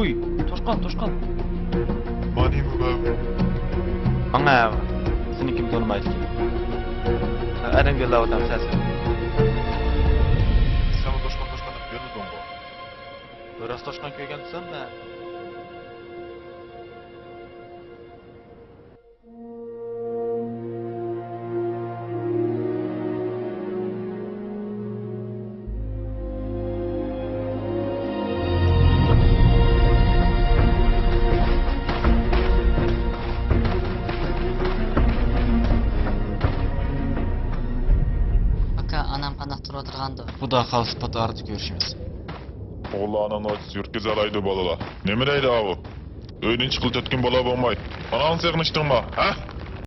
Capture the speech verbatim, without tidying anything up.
ھۇي، توشقان، توشقان. مانىمۇ بەبۇ. ماڭا ھەۋا. سېنى كىم تونۇمايدىكىن؟ ئەرەڭگە لاۋۇتام سەسىر. سەنمۇ توشقان، توشقان دەپ يۈرمىدىڭغۇ؟ راست توشقان كۆرگەن دېسەم مەن. ئاكا، ئانام قانداق تۇرۇۋاتىدىغاندۇ؟ خۇدا خالىسا پات ئارىدا كۆرۈشىمىز. ئوغۇللارنىڭ نوچىسى يۇرتقا زالايدۇ بالىلار. نېمە دەيدۇ ئاۋۇ؟ ئۆيدىن چىققىلى تۆت كۈن بالا بولماي. ئاناڭنى سېغىنىشتىڭما، ھە؟